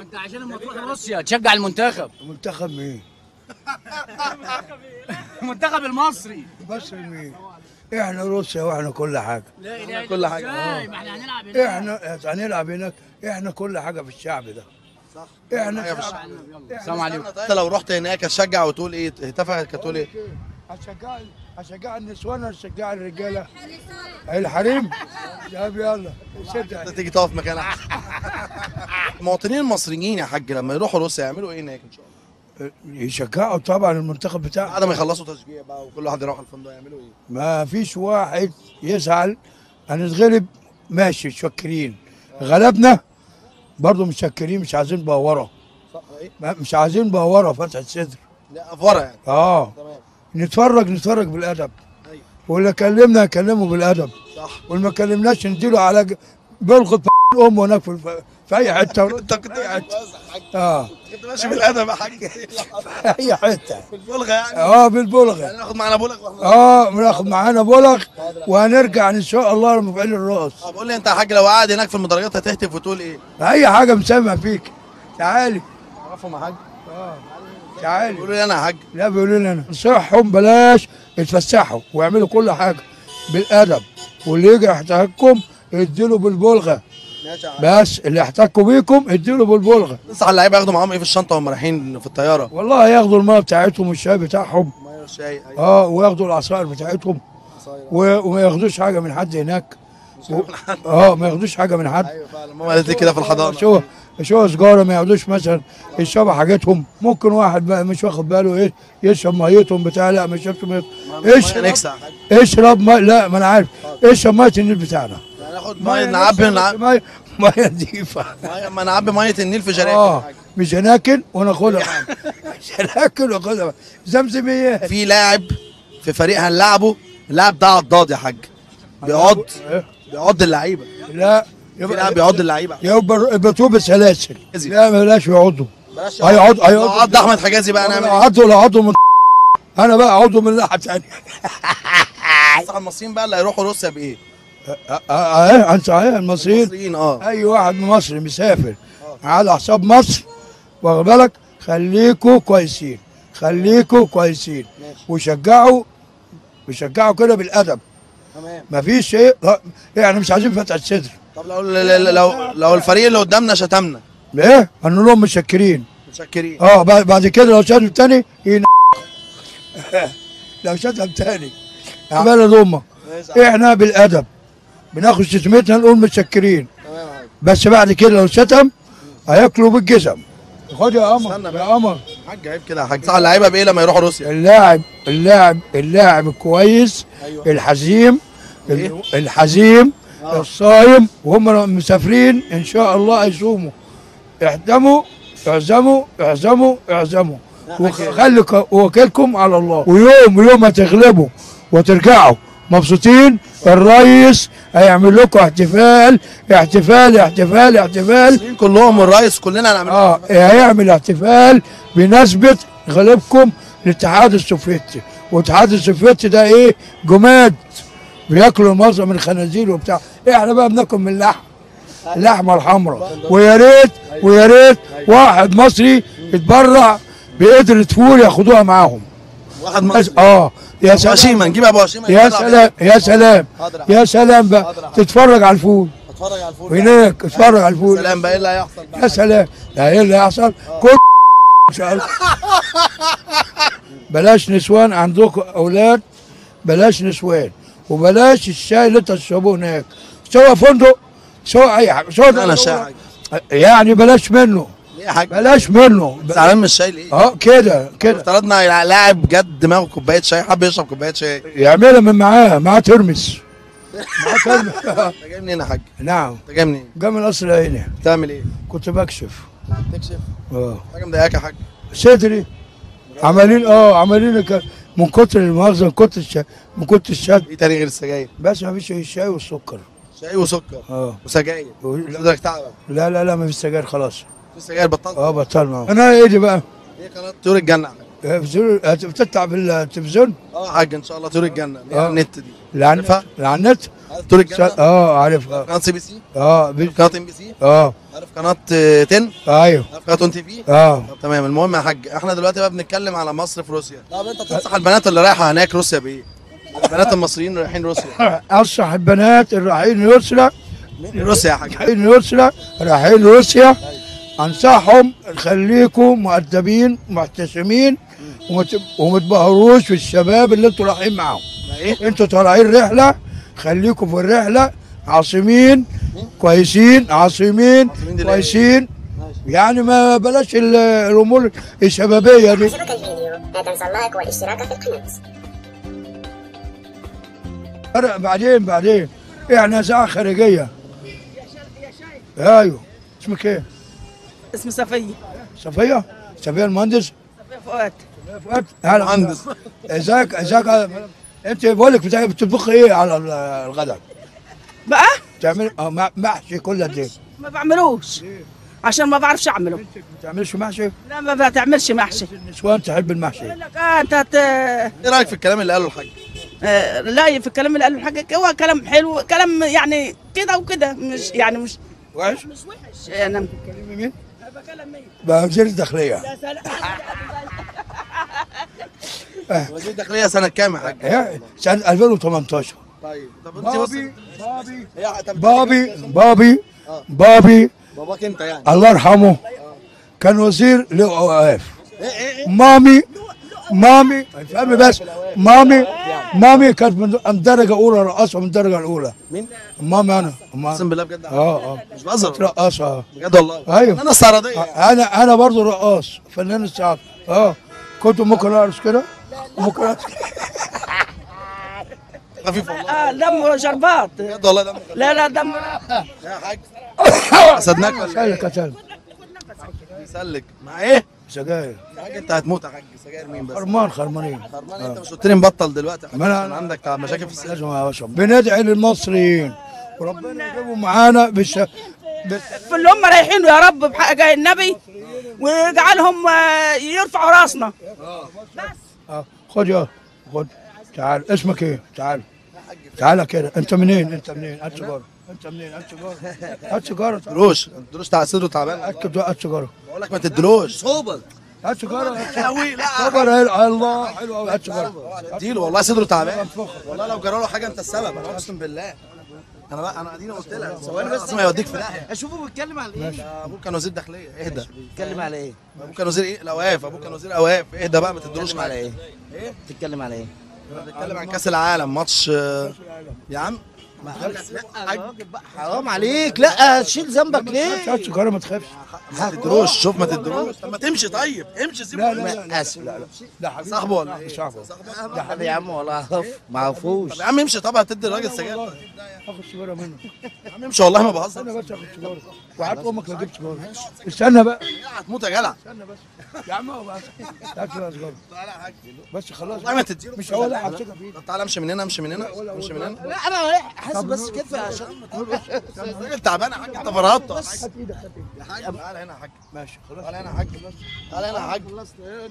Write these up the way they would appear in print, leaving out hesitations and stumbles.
ما انت عشان لما تروح روسيا تشجع المنتخب. المنتخب مين؟ المنتخب المصري. المصري مين؟ احنا روسيا واحنا كل حاجة. لا اله الا كل حاجة. ازاي؟ ما احنا هنلعب هناك. احنا هنلعب هناك، احنا كل حاجة في الشعب ده. صح، احنا السلام عليكم. انت لو رحت هناك هتشجع وتقول ايه؟ هتفعل هتقول ايه؟ هشجع النسوان ولا هشجع الرجالة؟ الحريم؟ طب يلا انت تيجي تقف مكان احسن. المواطنين المصريين يا حاج لما يروحوا روسيا يعملوا ايه هناك ان شاء الله؟ يشجعوا طبعا المنتخب بتاعهم. بعد ما يخلصوا تشجيع بقى وكل واحد يروح الفندق يعملوا ايه؟ ما فيش واحد يزعل. هنتغلب ماشي متشكرين، غلبنا برضه متشكرين، مش عايزين بهوره. صح ايه؟ مش عايزين بهوره فتحة صدر. لا افوره يعني. تمام. نتفرج بالادب. ايوه. واللي كلمنا نكلمه بالادب. صح. واللي ما كلمناش نديله على بلغة امه هناك في اي حتة. انت كنت كنت ماشي بالادب يا حاج. في اي حتة. بالبلغه يعني. بالبلغه يعني ناخد معانا بلغ. بناخد معانا بلغ وهنرجع ان شاء الله لمفعول الراس. طب قول لي انت يا حاج لو قاعد هناك في المدرجات هتهتف وتقول ايه؟ اي حاجة مسمع فيك. تعالي. تعرفهم يا حاج؟ تعالي. بيقولوا لي انا يا حاج. لا بيقولوا لي انا. نصحهم بلاش يتفسحوا ويعملوا كل حاجة بالادب، واللي يجي يحتكم اديله بالبلغه. بس اللي يحتكوا بيكم اديله بالبلغه. ننصح اللعيبة ياخدوا معاهم ايه في الشنطة وهم رايحين في الطيارة؟ والله ياخدوا المية بتاعتهم والشاي بتاعهم. المية والشاي. ايوه. وياخدوا العصائر بتاعتهم. وما ياخدوش حاجة من حد هناك. ما ياخدوش حاجة من حد. ايوه فعلا ماما قالت لي كده في الحضانة. شو سجاره ما ياخدوش مثلا، يشربوا حاجتهم. ممكن واحد بقى مش واخد باله ايه يشرب ميتهم بتاع، لا ما يشربش ميتهم. اشرب اشرب مية، لا ما انا عارف، اشرب مية النيل بتاعنا. ناخد مية نعبي مية نظيفة. مية نعبي مية النيل في جراكن. مش جناكن وناخدها معانا. جناكن وناخدها زمزميات. في لاعب في فريق هنلعبه، اللاعب ده عضاض يا حاج، بيعض اللعيبة. لا يبقى لاعب بيعض اللعيبة، يبقى يربطوه بسلاسل. لا بلاش يعضوا. هيعض هيعض احمد حجازي بقى نعمل ايه؟ عضوا لا عضوا من انا بقى عضوا من ناحية ثانية. المصريين بقى اللي هيروحوا روسيا بايه؟ صحيح المصريين. اي واحد من مصر مسافر على حساب مصر، واخد بالك، خليكوا كويسين، خليكوا كويسين، وشجعوا وشجعوا كده بالادب. تمام. مفيش شيء يعني، مش عايزين فتحة صدر. طب لو الفريق اللي قدامنا شتمنا ايه؟ هنقول لهم متشكرين. متشكرين. بعد كده لو شتم تاني لو شتم تاني بلد امك. احنا بالادب بناخد شتمتنا نقول متشكرين. تمام. بس بعد كده لو شتم هياكلوا بالجزم. خد يا قمر يا قمر. حاج عيب كده يا حاج. صح اللعيبة بايه لما يروحوا روسيا؟ اللاعب الكويس. أيوة. الحزيم. إيه؟ الحزيم. الصايم، وهم مسافرين ان شاء الله يصوموا. احزموا اعزموا اعزموا اعزموا، وخلوا وكلكم على الله. ويوم ما تغلبوا وترجعوا مبسوطين، الريس هيعمل لكم احتفال احتفال احتفال احتفال. كلهم والريس كلنا هنعمل هيعمل احتفال بنسبة غلبكم للاتحاد السوفيتي. والاتحاد السوفيتي ده ايه؟ جماد، بياكلوا معظم من الخنازير وبتاع. احنا بقى بناكل من اللحم، اللحمة الحمراء. ويا ريت ويا ريت واحد مصري يتبرع بقدرة فول ياخدوها معاهم. واحد مصري. يا سلام. هشيمه، نجيب ابو هشيمه. يا سلام يا سلام يا سلام بقى، تتفرج على الفول. اتفرج على الفول هناك، اتفرج على الفول. يا سلام بقى، ايه اللي هيحصل بقى؟ يا سلام، ده ايه اللي هيحصل؟ كل ان شاء الله. بلاش نسوان، عندكم اولاد، بلاش نسوان، وبلاش الشاي اللي انتوا تشربوه هناك، سواء فندق سواء اي حاجة، سواء انا شاي يعني بلاش منه. ليه يا حاج؟ بلاش منه. زعلان من الشاي ليه؟ كده كده. افترضنا لاعب جد دماغه كوباية شاي، حب يشرب كوباية شاي، يعملها من معاه ترمس. معاه ترمس. انت جاي منين يا حاج؟ نعم. انت جاي منين؟ جاي من قصر العيني. بتعمل ايه؟ كنت بكشف. بتكشف؟ حاجة مضايقاك يا حاج؟ صدري عمالين عمالين من كتر المؤاخذة، من كتر الشاي، من كتر الشد. ايه تاني غير السجاير؟ بس ما فيش الشاي والسكر. شاي وسكر. وسجاير. صدرك تعبك. لا لا لا، ما فيش سجاير خلاص. في سجاير بطلت؟ بطلنا. انا ايه دي بقى؟ ايه قناة طيور الجنة؟ بتطلع في التلفزيون؟ حاج ان شاء الله طيور الجنة. اللي على النت دي. اللي على النت؟ عارف طيور الجنة؟ عارفها. قناة سي بي سي؟ قناة ام بي سي؟ عارف قناة 10؟ ايوه. عارف قناة ON TV؟ طب تمام. المهم يا حاج احنا دلوقتي بقى بنتكلم على مصر في روسيا. طب انت تنصح البنات اللي رايحة هناك روسيا بايه؟ البنات المصريين اللي رايحين روسيا. انصح البنات اللي رايحين روسيا، روسيا يا حاج، رايحين روسيا، رايحين روسيا، انصحهم خليكم مؤدبين محتشمين وما تبهروش في الشباب اللي انتوا رايحين معاهم. انتوا طالعين رحله، خليكم في الرحلة عاصمين كويسين، عاصمين كويسين، يعني ما بلاش الامور الشبابية دي. عجبك الفيديو؟ لا تنسى اللايك والاشتراك في القناة. بعدين احنا ساعة خارجية. ايوه. اسمك ايه؟ اسمي صفيه. صفيه؟ صفيه المهندس؟ صفيه فؤاد. صفيه فؤاد؟ اهلا مهندس. ازيك ازيك؟ انت بقول لك بتطبخي ايه على الغداء؟ بقى؟ بتعملي محشي كل قد ايه؟ ما بعملوش عشان ما بعرفش اعمله. انت ما بتعملش محشي؟ لا ما بتعملش محشي. النسوان تحب المحشي. بقول لك انت ايه رايك في الكلام اللي قاله الحاج؟ لا في الكلام اللي قاله الحاج هو كلام حلو، كلام يعني كده وكده، مش يعني مش وحش؟ مش وحش. انا بتكلمي مين؟ بكلم مين؟ وزير الداخلية. يا سلام. وزير الداخلية سنة كام يا حاج؟ سنة 2018. طيب طب انت بابي بابي بابي باباك انت يعني الله يرحمه كان وزير للاوقاف. مامي مامي افهمي بس، مامي كانت من درجه اولى، رقاصه من الدرجة الاولى. مين؟ مامي انا. اقسم بالله بجد. مش بهزر، رقاصه بجد والله. ايوه انا استعراضيه. انا برضه رقاص، فنان استعراض. كنت ممكن ارقص كده، ممكن ارقص خفيف والله. دم شربات بجد والله دم. لا لا دم يا حاج. حسدناك ولا ايه؟ سلك سلك مع ايه؟ سجاير يا حاج. انت هتموت يا حاج. سجاير مين بس؟ خرمان خرمانين. خرمان. انت مش قلت لي مبطل دلوقتي يا حاج؟ عشان عندك مشاكل في السجاير. لازم اشرب. بندعي للمصريين وربنا يجيبهم معانا في اللي هم رايحينه يا رب بحق جاي النبي، ويجعلهم يرفعوا راسنا بس. خد يا خد. تعال. اسمك ايه؟ تعال تعال كده. انت منين؟ انت منين؟ هات سيجارة. انت منين؟ هات سيجارة. هات سيجارة. دروش دروش تاع صدره تعبان. هات سيجارة. بقول لك ما تدلوش. صوبر. هات سيجارة. لا صوبر. الله حلو قوي. هات سيجارة. اديله والله صدره تعبان. والله لو جرى له حاجة انت السبب، انا اقسم بالله. انا بقى انا اديني قلت لها ثواني بس ما يوديك في داهية. اشوفه بيتكلم على ايه؟ ابوك كان وزير داخلية. اهدى. بيتكلم على ايه؟ ابوك كان وزير ايه؟ الاوقاف. ابوك كان وزير اوقاف. اهدى بقى ما تدلوش. على ايه؟ ايه؟ بتتكلم على ايه؟ بنتكلم عن كاس العالم ماتش يا عم. حرام عليك. لا شيل ذنبك ليه؟ هات سيجارة ما تخافش. ما تدروش. شوف ما تدروش. طب ما تمشي. طيب امشي سيبه. لا لا لا لا لا. صاحبه ولا ايه؟ صاحبه. ده حبيبي يا عم والله اعرف ما اعرفوش. طب يا عم امشي. طب هتدي الراجل سجاير؟ اخد سيجارة منه يا عم امشي والله ما بهزر. استنى بس اخد سيجارة. وعاد امك ما تجيب سيجارة. استنى بقى. هتموت يا جدع. استنى بس يا عم. هو بس هات سيجارة. تعالى يا حاج بس خلاص. والله ما تديله. مش هو. لا همسكها في ايدي. طب تعالى امشي من هنا. امشي من هنا. امشي من هنا. لا انا رايح حاسس بس كده عشان الراجل تعبان يا حاج. انت فرهدته. هات ايدك. هات ايدك يا حاج. تعالى هنا يا حاج. ماشي خلاص. تعالى هنا يا حاج. تعالى هنا يا حاج.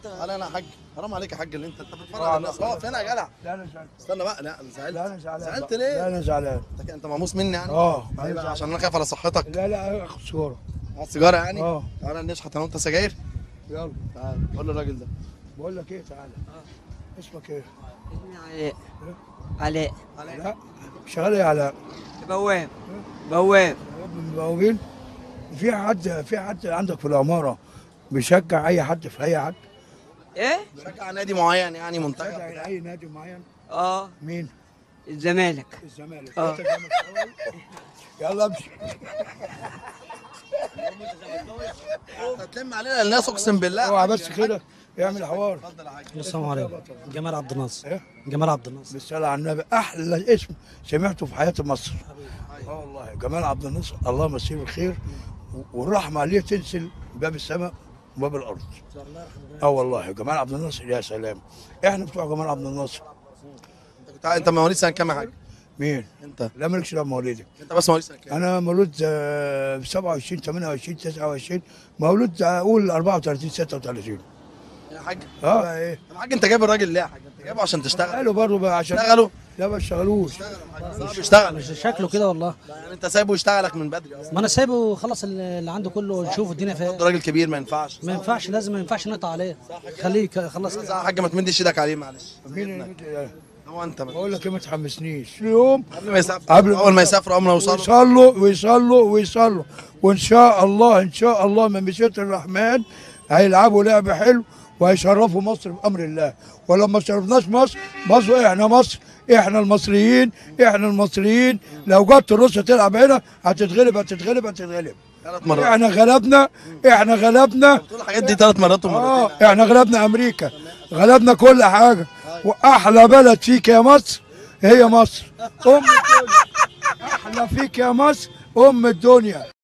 تعالى هنا يا حاج. حرام عليك يا حاج اللي انت بتتفرج على الناس. اقف هنا يا جدع. لا انا زعلان. استنى بقى. لا انا زعلت. لا انا زعلان. زعلت ليه؟ لا انا زعلان. انت مهموس مني يعني؟ عشان انا خايف على صحتك. لا لا اخد سيجارة. عايز سيجارة يعني؟ تعالى نشحت انا وانت سجاير. يلا تعالى. قول للراجل ده. بقول لك ايه، تعالى. اسمك ايه؟ اسمي علاء. علاء. لا شغال ايه يا علاء؟ بواب. بواب. من البوابين؟ في حد عندك في العمارة بيشجع اي حد في اي حد؟ ايه؟ بيشجع نادي معين يعني، منتخب؟ بيشجع اي نادي معين؟ مين؟ الزمالك. الزمالك. يلا امشي. هتلم علينا الناس اقسم بالله. اوعى بس كده يعمل حوار. اتفضل يا حاج. السلام عليكم. جمال عبد الناصر. ايه؟ جمال عبد الناصر. بالصلاة على النبي. احلى اسم سمعته في حياة مصر. والله جمال عبد الناصر، الله يمسيه بالخير والرحمة عليه تنزل باب السماء وباب الارض. والله جمال عبد الناصر يا سلام. احنا بتوع جمال عبد الناصر. انت مواليد سنة كام يا حاج؟ مين؟ انت. لا مالكش دعوه بمواليدك. انت بس مواليد سنة كام؟ انا مولود 27 28 29، مولود اقول 34 36. يا حاج. ايه؟ طب يا حاج انت جايب الراجل ليه يا حاج؟ انت جايبه عشان تشتغل. قالوا برضه بقى عشان اشتغلوا. لا ما اشتغلوش. بيشتغل مش شكله كده والله. يعني انت سايبه يشتغلك من بدري اصلا. ما انا سايبه خلص اللي عنده كله ونشوف الدنيا فيها. ده راجل كبير ما ينفعش. ما ينفعش، لازم ما ينفعش نقطع عليه. خليه خلص. يا حاج ما تمدش ايدك عليه معلش. مين هو انت؟ بقول لك ايه، ما تحمسنيش. اليوم قبل ما يسافروا، قبل اول ما يسافروا اول ما يوصلوا يصلوا ويصلوا ويصلوا، وان شاء الله ان شاء الله من مشيئة الرحمن هيلعبوا لعب حلو وهيشرفوا مصر بامر الله. ولما ما شرفناش مصر، مصر احنا، مصر احنا المصريين، احنا المصريين لو جت روسيا تلعب هنا هتتغلب هتتغلب هتتغلب. 3 مرات احنا غلبنا، احنا غلبنا الحاجات دي 3 مرات ومرتين. احنا غلبنا امريكا، غلبنا كل حاجة. واحلى بلد فيك يا مصر هي مصر، ام الدنيا. احلى فيك يا مصر ام الدنيا.